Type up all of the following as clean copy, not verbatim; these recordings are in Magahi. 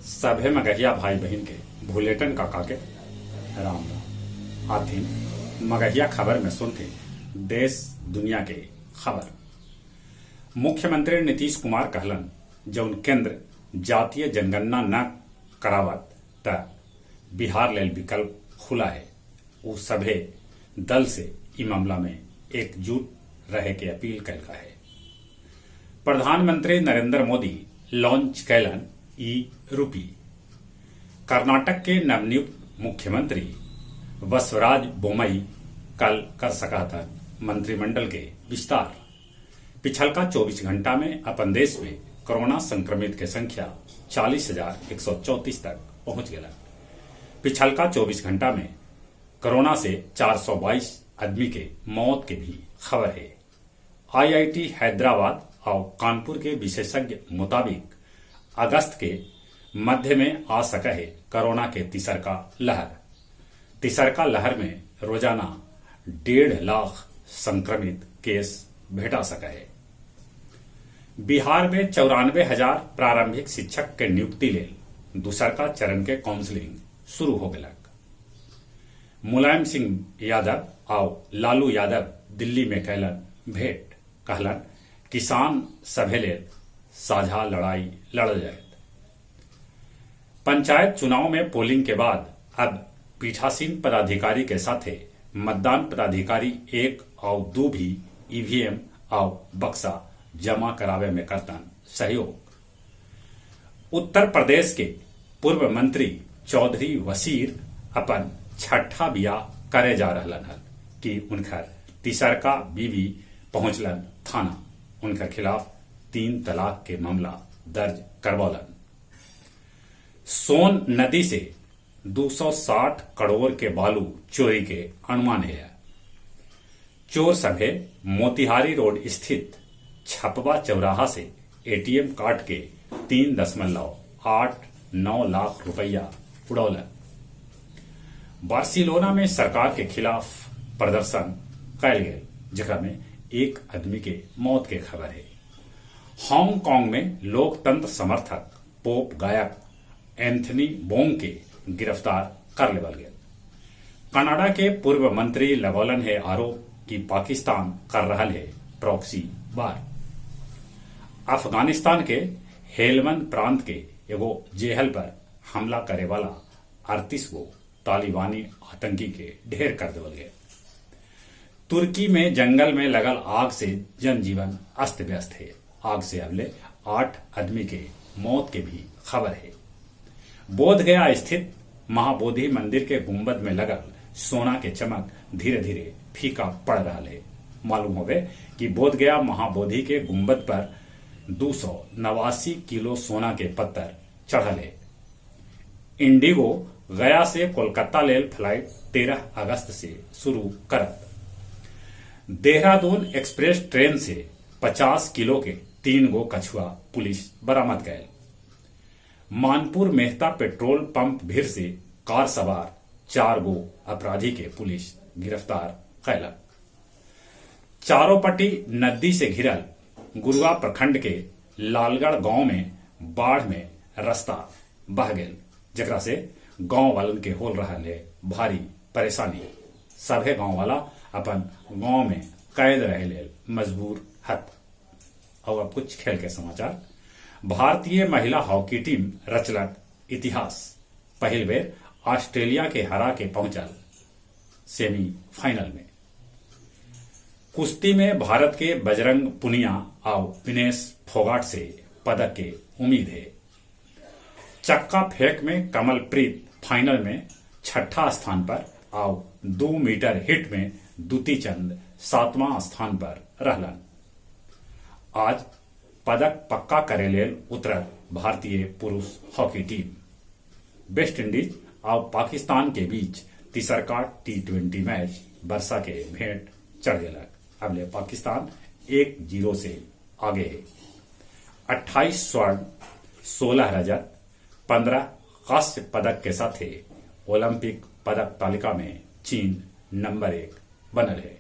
सभे मगहिया भाई बहिन के भुलेटन काका के राम राम। आथिन मगहिया खबर में सुनथिन देश दुनिया के खबर। मुख्यमंत्री नीतीश कुमार कहलन जउन केंद्र जातीय जनगणना न करावत त बिहार लेल विकल्प खुला हे। ऊ सभे दल से ई मामला में एकजुट रहे के अपील कैलका हे। प्रधानमंत्री नरेंद्र मोदी लॉन्च कैलन ई-रूपी। कर्नाटक के नवनियुक्त मुख्यमंत्री बसवराज बोम्मई कल कर सकहतन मंत्रिमंडल के विस्तार। पिछलका 24 घंटा में अपन देश में कोरोना संक्रमित के संख्या 40,134 तक पहुंच गेलन। पिछलका 24 घंटा में कोरोना से 422 आदमी के मौत के भी खबर हे। आईआईटी हैदराबाद आउ कानपुर के विशेषज्ञ मुताबिक अगस्त के मध्य में आ सकऽ हे कोरोना के तीसरका लहर। तीसरका लहर में रोजाना 1.5 लाख संक्रमित केस भेटा सकऽ हे। बिहार में 94,000 प्रारंभिक शिक्षक के नियुक्ति लेल दूसरका चरण के काउंसलिंग शुरू हो गेलक। मुलायम सिंह यादव आउ लालू यादव दिल्ली में कैलन भेंट, कहलन किसान सभे लेल साझा लड़ाई लड़ल जायत। पंचायत चुनाव में पोलिंग के बाद अब पीठासीन पदाधिकारी के साथे मतदान पदाधिकारी 1 आउ 2 भी ईवीएम आउ बक्सा जमा करावे में करतन सहयोग। उत्तर प्रदेश के पूर्व मंत्री चौधरी वसीर अपन छठा बियाह करे जा रहलन हल कि उनखर तीसरका बीवी पहुंचलन थाना, उनकर खिलाफ 3 तलाक के मामला दर्ज करवौलन। सोन नदी से 260 करोड़ के बालू चोरी के अनुमान है। चोर सभे मोतिहारी रोड स्थित छपवा चौराहा से एटीएम कार्ड के 3.89 लाख रुपया उड़ौलन। बार्सिलोना में सरकार के खिलाफ प्रदर्शन कैल गेल, जेकरा में एक आदमी के मौत के खबर है। हांगकांग में लोकतंत्र समर्थक पॉप गायक एंथनी बोंग के गिरफ्तार कर लेवल गेल। कनाडा के पूर्व मंत्री लगौलन है आरोप कि पाकिस्तान कर रहल है प्रॉक्सी वार। अफगानिस्तान के हेलमंद प्रांत के एगो जेहल पर हमला करे वाला 38 गो तालिबानी आतंकी के ढेर कर देवल गए। तुर्की में जंगल में लगल आग से जनजीवन अस्त व्यस्त है। आग से अबले 8 आदमी के मौत के भी खबर है। बोधगया स्थित महाबोधि मंदिर के गुंबद में लगल सोना के चमक धीरे धीरे फीका पड़ रहा है। मालूम होवे कि बोधगया महाबोधि के गुंबद पर 289 किलो सोना के पत्थर चढ़ल है। इंडिगो गया से कोलकाता लेल फ्लाइट 13 अगस्त से शुरू करत। देहरादून एक्सप्रेस ट्रेन से 50 किलो के 3 गो कछुआ पुलिस बरामद कैल। मानपुर मेहता पेट्रोल पंप भीड़ से कार सवार 4 गो अपराधी के पुलिस गिरफ्तार कैलक। चारोपट्टी नदी से घिरल गुरुआ प्रखंड के लालगढ़ गांव में बाढ़ में रास्ता बह गेल, जेकरा से गांव वालन के होल रहा है भारी परेशानी। सभे गांव वाला अपन गांव में कैद रहे लेल मजबूर हत। और अब कुछ खेल के समाचार। भारतीय महिला हॉकी टीम रचलक इतिहास, पहिल बेर ऑस्ट्रेलिया के हरा के पहुंचल सेमीफाइनल में। कुश्ती में भारत के बजरंग पुनिया और विनेश फोगाट से पदक के उम्मीद है। चक्का फेंक में कमलप्रीत फाइनल में छठा स्थान पर और 2 मीटर हिट में दुती चंद 7वां स्थान पर रहलन। आज पदक पक्का करे लेल उतरल भारतीय पुरुष हॉकी टीम। वेस्ट इंडीज और पाकिस्तान के बीच तीसरका T20 match वर्षा के भेंट चढ़ गेलक। अबले पाकिस्तान 1-0 से आगे है। 28 स्वर्ण, 16 रजत, 15 कांस्य पदक के साथ ओलंपिक पदक तालिका में चीन नंबर 1 बनल है।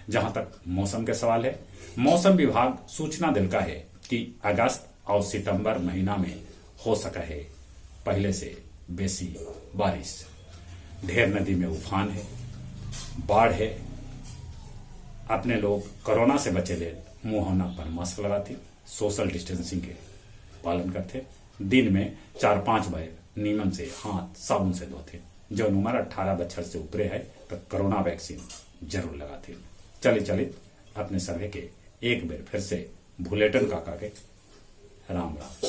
जहां तक मौसम के सवाल है, मौसम विभाग सूचना दिलका है कि अगस्त और सितंबर महीना में हो सका है पहले से बेसी बारिश, ढेर नदी में उफान है, बाढ़ है। अपने लोग कोरोना से बचे ले मुंह नाक पर मास्क लगाते, सोशल डिस्टेंसिंग के पालन करते, दिन में 4-5 बार नीमन से हाथ साबुन से धोते। जो उम्र 18 बछर से ऊपरे है तो कोरोना वैक्सीन जरूर लगाते। चले चले अपने सभी के एक बार फिर से भुलेटन काका के राम राम।